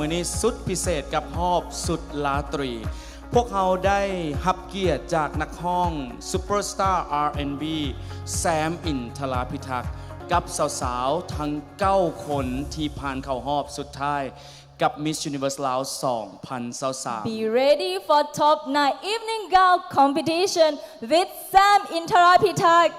ມື້ນີ້ສຸດພິເສດກັບຮອບສຸດລາຕຣີ. ພວກເຮົາໄດ້ຮັບກຽດຈາກນັກຮ້ອງຊຸບເປີສະຕາ ອາ ແອນ ບີ ແຊມ ອິນທະລາພິທັກ ກັບສາວໆທັງເກົ້າຄົນທີ່ຜ່ານເຂົ້າຮອບສຸດທ້າຍ ກັບ Miss Universe ລາວ ສອງພັນຊາວສາມ. Be ready for top nine Evening Gown competition with Sam Intarapithak.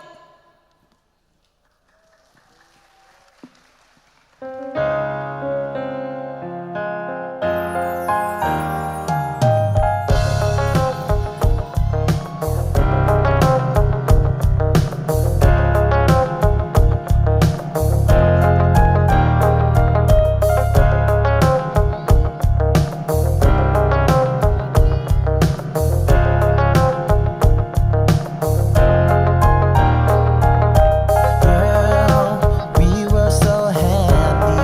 Girl, we were so happy,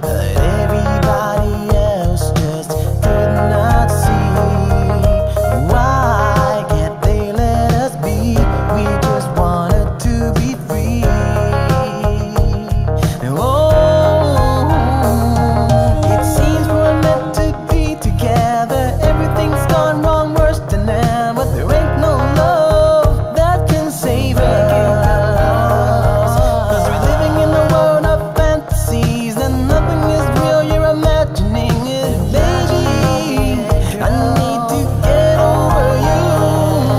but everybody else just could not see. Why can't they let us be? We just wanted to be free. Oh, it seems we're meant to be together. Everything's gone wrong, worse than ever. There ain't no love that can save us. 'Cause we're living in a world of fantasies and nothing is real. You're imagining it, baby. I need to get over you,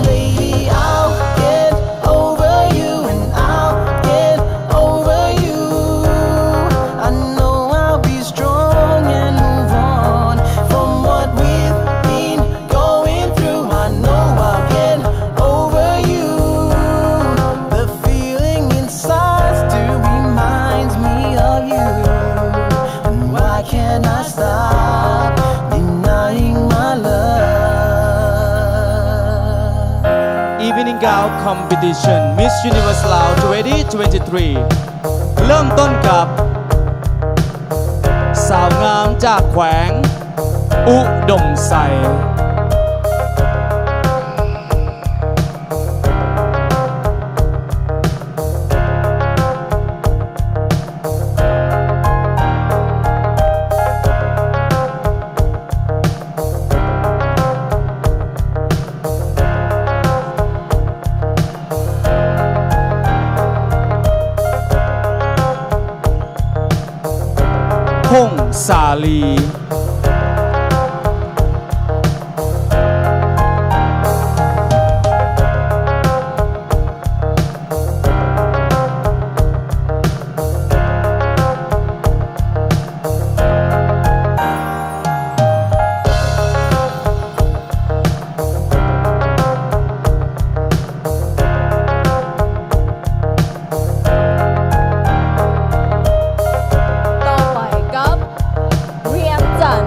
baby. I'll get over you and I'll get over you. I know I'll be strong and move on from what we've been going through. I know I'll get over you. The feeling inside still reminds me of you. And why can't I stop denying my love? Evening Gown Competition Miss Universe ລາວ twenty twenty-three ເລີ່ມຕົ້ນກັບ ສາວງາມຈາກແຂວງອຸດົມໄຊ. ພົງສາລີ. ຕໍ່ໄປກັບ ວຽງຈັນ.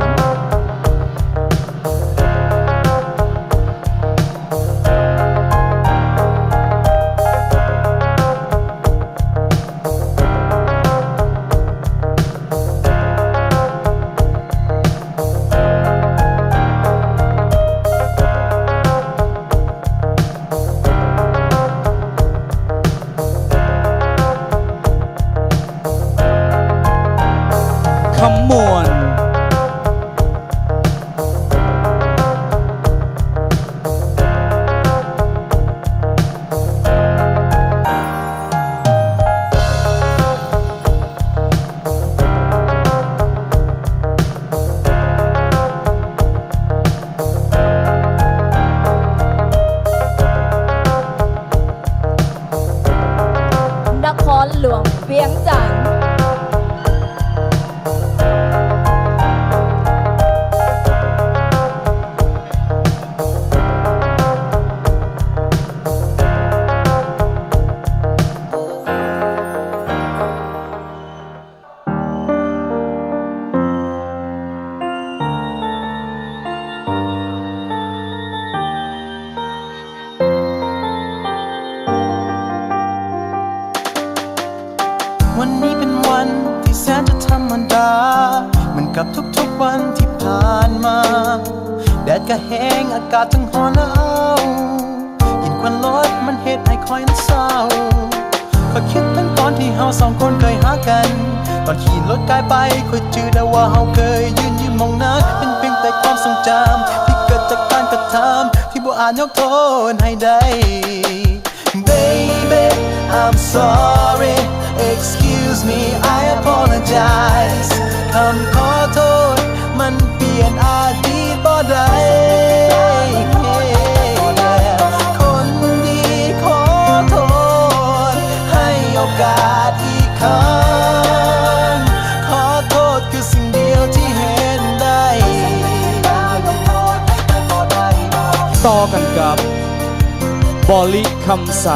ຄຳມ່ວນ. ນະຄອນຫຼວງວຽງຈັນ. ວັນນີ້ເປັນວັນທີ່ແສນຈະທຳມະດາ ເໝືອນກັບທຸກໆວັນທີ່ຜ່ານມາ. ແດດກະແຮງ ອາກາດທັງຮ້ອນ ແລະ ເອົາ ກິ່ນຄວັນລົດມັນເຮັດໃຫ້ຂ້ອຍນັ້ນເສົ້າ. ຂ້ອຍຄິດເຖິງຕອນທີ່ເຮົາສອງຄົນເຄີຍຮັກກັນ, ຕອນຂີ່ລົດກາຍໄປ ຂ້ອຍຈື່ໄດ້ວ່າເຮົາເຄີຍຢືນຢູ່ໝ່ອງນັ້ນ ເປັນພຽງແຕ່ຄວາມຊົງຈຳ ທີ່ເກີດຈາກການກະທຳ ທີ່ບໍ່ອາດຍົກໂທດໃຫ້ໄດ້. Baby, I'm sorry. Excuse me, I apologize. ຄຳຂໍໂທດ ມັນປ່ຽນອະດີດບໍ່ໄດ້. ຄົນດີຂໍໂທດ ໃຫ້ໂອກາດອີກຄັ້ງ. ຂໍໂທດຄືສິ່ງດຽວທີ່ເຮັດໄດ້. ຕໍ່ກັນກັບ ບໍລິ ຄຳໄຊ.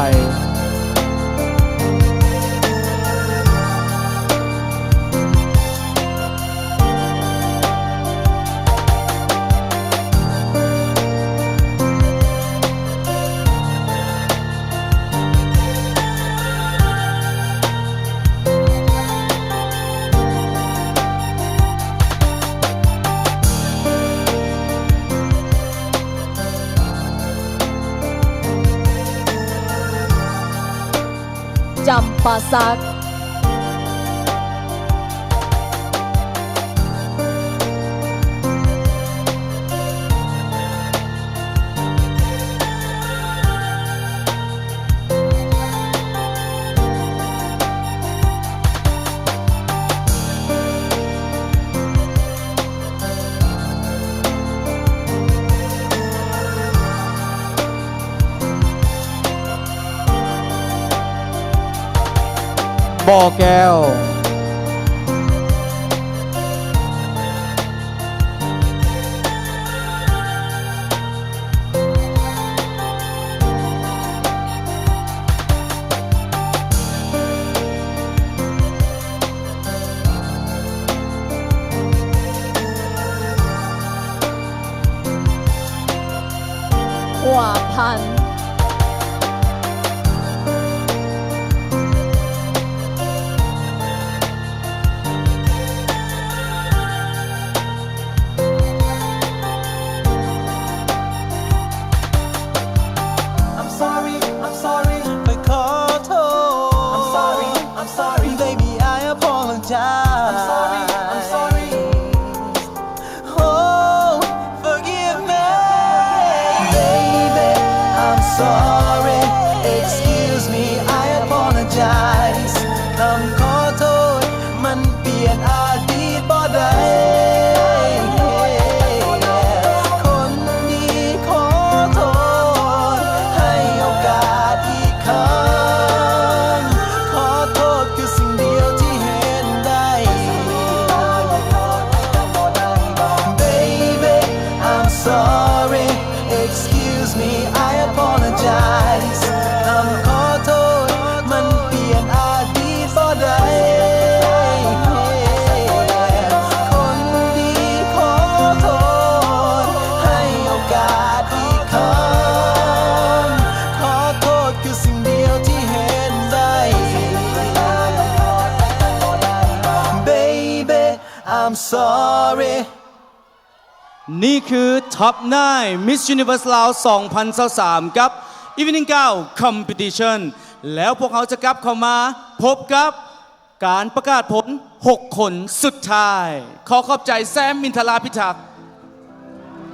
ຈຳປາສັກ. ບໍ່ແກ້ວ. I'm sorry, I'm sorry. ຂ້ອຍຂໍໂທດ. I'm sorry, I'm sorry. Baby, I apologize. I'm sorry, I'm sorry. Oh, forgive me. Baby, I'm sorry. Excuse me, I apologize. ຄຳຂໍໂທດ ມັນປ່ຽນອະດີດບໍ່ໄດ້. ຄົນດີຂໍໂທດ ໃຫ້ໂອກາດອີກຄັ້ງ. ຂໍໂທດຄືສິ່ງດຽວທີ່ເຮັດໄດ້. Baby, I'm sorry. Excuse me, I apologize. ຄຳຂໍໂທດ ມັນປ່ຽນອະດີດບໍ່ໄດ້. ຄົນດີຂໍໂທດ ໃຫ້ໂອກາດອີກຄັ້ງ. ຂໍໂທດຄືສິ່ງດຽວທີ່ເຮັດໄດ້. Baby, I'm sorry. ນີ້ຄື Top nine Miss Universe ລາວ ສອງພັນຊາວສາມ ກັບ Evening Gown Competition ແລ້ວພວກເຮົາຈະກັບເຂົ້າມາພົບກັບການປະກາດຜົນຫົກຄົນສຸດທ້າຍ. ຂໍຂອບໃຈແຊມ ມິນທະລາພິທັກ.